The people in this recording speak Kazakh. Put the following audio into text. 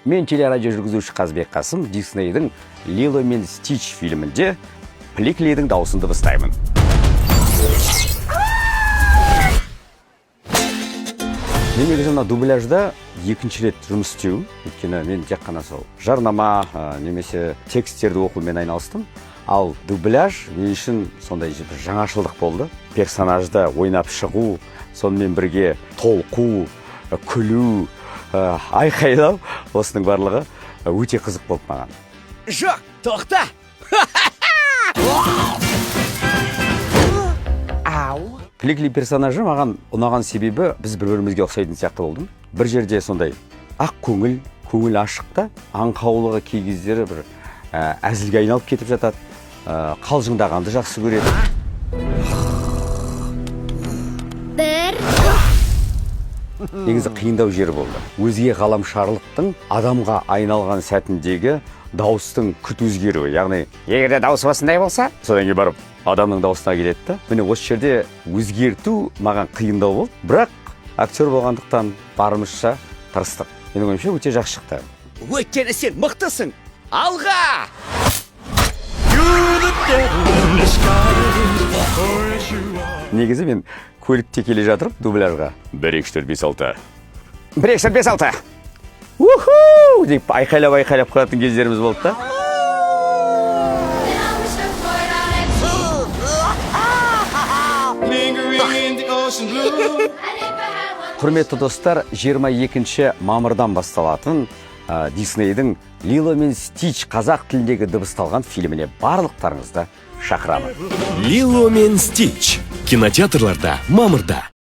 Мен телерадио жүргізуші Қазбек Қасым Диснейдің «Лило мен Стич» фильмінде Пликлидің дауысын дыбыстаймын. Мен негізі мына дубляжда екінші рет жұмыс істеуім, өйткені мен тек қана сол жарнама немесе тексттерді оқумен айналыстым. Ал дубляж мен үшін сондай бір жаңашылдық болды. Персонажды ойнап шығу, сонымен бірге толқу, күлу, айқайлау, осының барлығы өте қызық болды маған. Жоқ, тоқта! Ау. Пликли персонажы маған ұнаған себебі, біз бір бірімізге ұқсайтын сияқты болдым. Бір жерде сондай ақ көңіл, көңіл ашық та, аңқаулығы кей кездері бір әзілге айналып кетіп жатады, қалжыңдағанды жақсы көреді. Бір. Негізі қиындау жері болды. Өзге ғаламшарлықтың адамға айналған сәтіндегі дауыстың күрт өзгеруі, яғни егер де дауысы осындай болса, содан кейін барып адамның дауысына келеді да. Міне, осы жерде өзгерту маған қиындау болды, бірақ актер болғандықтан барымызша тырыстық. Менің ойымша, өте жақсы шықты. Өйткені сен мықтысың. Алға! Негізі мен көлікте келе жатырып дубляжға 1, 2, 3, 4, 5, 6, 1, 2, 3, 4, 5, 6, уху деп айқайлап айқайлап қоятын кездеріміз болды да. Құрметті достар, 22 мамырдан басталатын Диснейдің «Лило мен Стич» қазақ тіліндегі дыбысталған фильміне барлықтарыңызды шақырамын. «Лило мен Стич» кинотеатрларда мамырда.